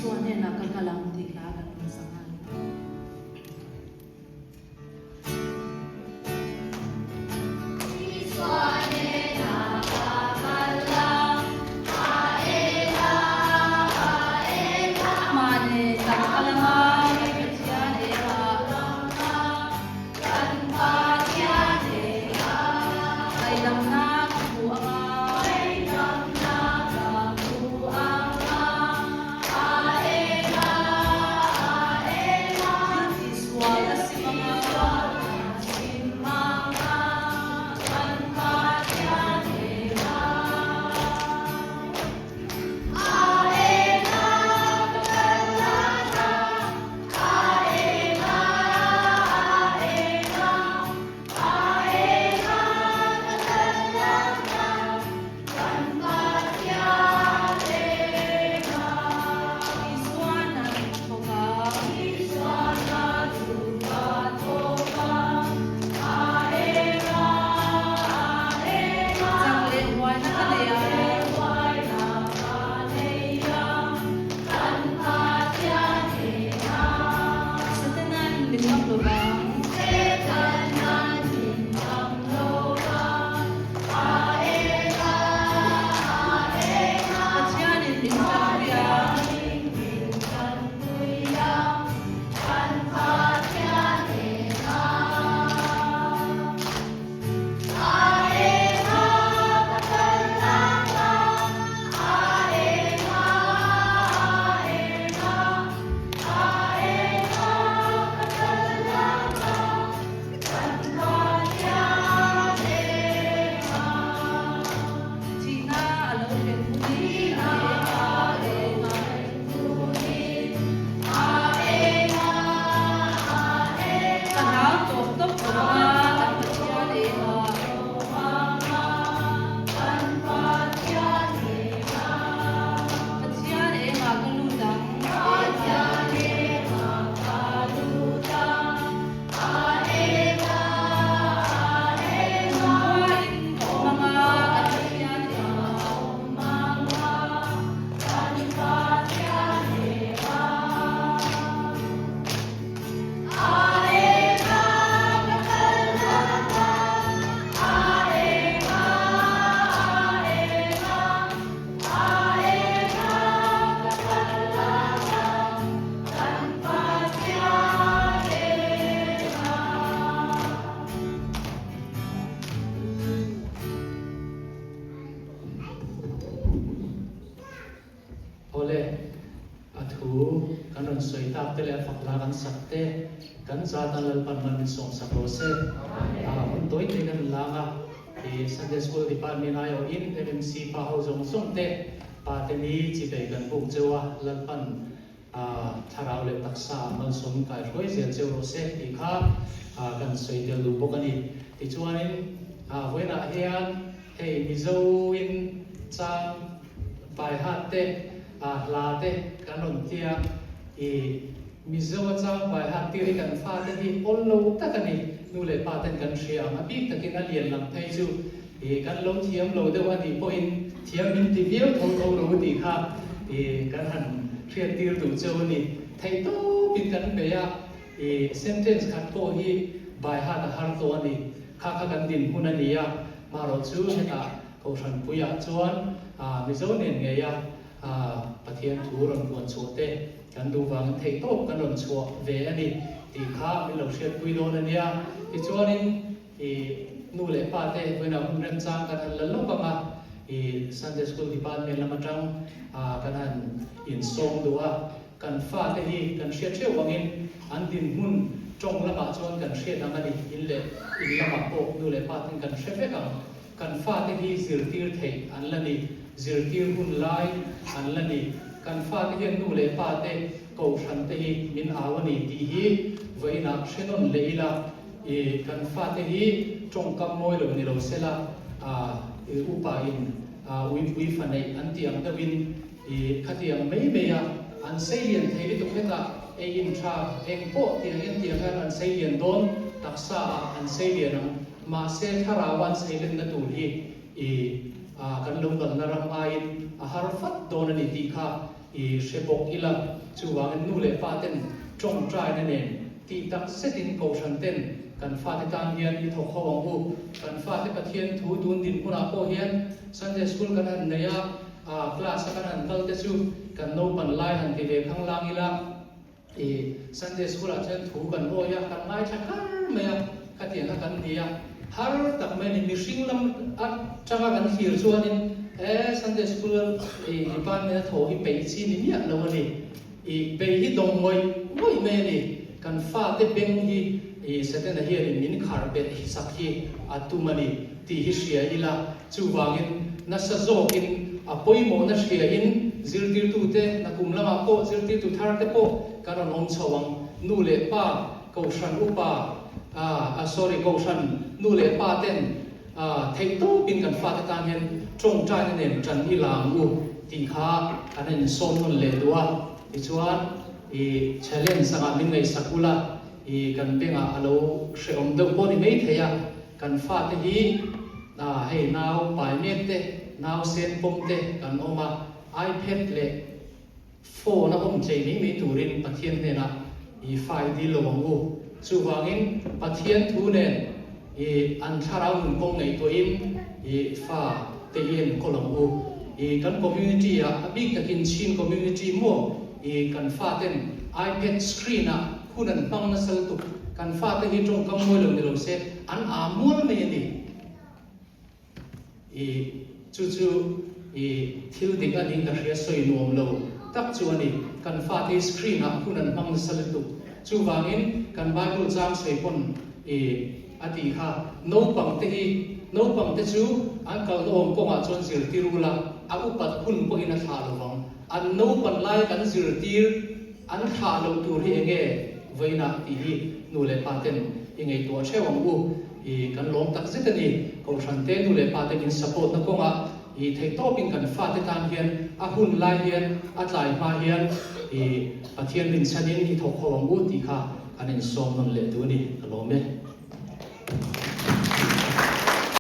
Isua hnenah ka kal ang tih hla kan rawn sa nghal. Awle, a thu kan rawn sawi tak te leh a fak la kan sak te kan zat a Lalpan man min sawm sak rawh se. A hun tawi te kan lang a, i Sunday School Department aiawhin MMC pa ho zawng zawng te pa te ni chi bei kan buk cheu a, Lalpan a thlarau leh taksa ah malsawm kai hruai zel cheu rawh se tih kha kan sawi tel duh bawk a ni. Tichuanin vawiinah hian hei Mizoin chang pai hat te hla te kan rawn tia i Mizo a chang pai hat tir hi kan fate hi awl lo tak a ni. Nu leh pa ten kan hria ang a bik takin a lian lam phei chu i kan lo thiam lo deuh a nih pawhin thiam min ti viau tho tho lo tih kha i kan han hriat tir duh cheu a ni. Theih tawpin kan bei a, i sentence khat pawh hi by heart a har tawh a ni. Kha kha kan dinhmun a ni a, marawh chu hetah Kohhran puiah chuan Mizo nen ngeia Pathian thu rawn puan chhuah te kan duh vangin theih tawp kan rawn chhuah ve a ni tih kha min lo hriatpui dawn a nia. Tichuanin I nu leh pa te vawiinah hun remchang kan han la lawk ang a, i Sunday School Department lam atang kan han insawm duh a, kan fa te hi kan hriat theuh angin an dinhmun tawng lamah chuan kan hriat ang a ni, in leh in lamah pawh nu leh pa ten kan hre vek ang, kan fa te hi zirtir theih an la ni, zirtir hun lai an la ni, kan fa te hian nu leh pa te kohhran te hi min au a ni tih hi vawiinah hre nawn leh ila. I kan fate hi tawngkam mawi lo ni lo sela, i upa in uipui fa neih an tih ang deuhin i khatiang mai mai a, an seilian thei lutuk hetah ei in tha eng pawh tiang en tiang hian an seilian dawn taksa ah an seilian ang mahse thlarau an seilenna tur hi i kan lo kalna ram aiin. a har fat dawn a ni tih kha i hre bawk ila. Chuvangin nu leh pa ten tawngtaina nen tih tak zetin kohhran ten kan fate tan hian i thawk ho ang u. Kan fate Pathian thu tun dinhmunah pawh hian Sunday School kan han nei a, class a kan han kal te chu kan naupan lai han ti ve khanglang ila. I Sunday School ah chuan thu kan awi a, kan ngaithla kar mai a, khatiang kha kan ni a, har tak mai a ni, mihring lam atanga kan thlir chuanin he Sunday School i department a thaw hi peih chi ni miah lo a ni, i bei hi dawng ngawih ngawih mai a ni, kan fate beng hi i Setana hianin min khar bet sak hi a tum a ni tih hi hria ila, chuvangin nasa zawkin A pawimawhna hriain zirtirtute nakum lamah pawh zirtirtu tharte pawh kan rawn awm chho ang. Nu leh pa, Kohhran upa, ah sorry, Kohhran nu leh pa ten theih tawpin kan fate tan hian tawngtaina nen tan i la ang u tih kha kan han insawm nawn leh duh a. Tichuan i challenge angah min ngaihsak ula i kan bengah a lo hrehawm deuh pawh ni maithei a. Kan fate hi hei nau pai mek te, nau sen pawm te kan awm a, iPad leh phone a awm chei mai mai turin Pathian hnenah i fa i dil lo ang u. Chuvangin Pathian thu nen i an thlarau nun kawng ngaihtuahin i fa te i enkawl ang u. I kan community ah a bik takin Chin community maw i kan faten iPad screen ah hun an hmang nasa lutuk. Kan fate hi tawngkam mawi lo ni lo se, an aa mual mai a ni. I chu chu i thil dik a niin ka hria sawi nuam lo tak chu a ni. Kan fate hi screen ah hun an hmang nasa lutuk. Chuvangin kan Bible chang sawi pawn i a tih kha, naupang te hi, naupang te chu an kalna awm kawngah chuan zirtir ula, a upat hun pawhin a thlah lovang. An naupan laia kan zirtir an thlah loh tur hi enge vawiinah tih hi nu leh pa ten i ngaihtuah theuh ang u. I kan lawm tak zet a ni. Kohhran te nu leh pa te min support na kawngah i theih tawpin kan fate tan hian a hun lai hian a tlai hma hian i Pathian rinchhanin i thawk ho ang u tih kha kan insawm nawn leh duh a ni. Ka lawm e.